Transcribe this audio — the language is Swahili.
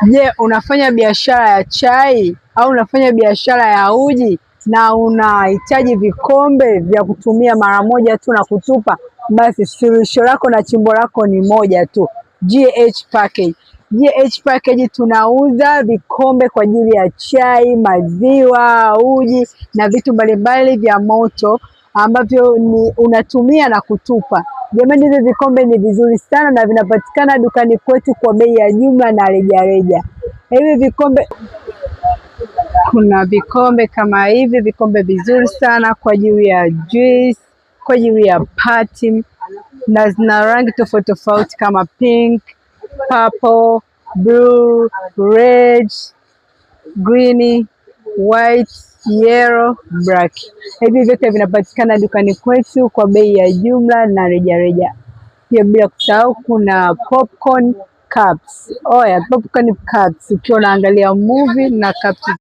Je, unafanya biashara ya chai au unafanya biashara ya uji na unahitaji vikombe vya kutumia mara moja tu na kutupa? Basi suluhisho lako na chimbo lako ni moja tu, GH Package. GH Package tunauza vikombe kwa ajili ya chai, maziwa, uji na vitu mbalimbali vya moto ambavyo ni unatumia na kutupa. Jamani, hivi vikombe ni vizuri sana na vinapatikana dukani kwetu kwa bei ya jumla na rejareja. Hivi vikombe, kuna vikombe kama hivi, vikombe vizuri sana kwa ajili ya juice, kwa ajili ya party na zina rangi tofauti tofauti kama pink, purple, blue, red, green, white, yellow, black. Hivi vyote vinapatikana dukani kwetu kwa bei ya jumla na rejareja. Pia bila kusahau kuna popcorn cups. Oh yeah, popcorn cups ukiwa unaangalia movie na cups.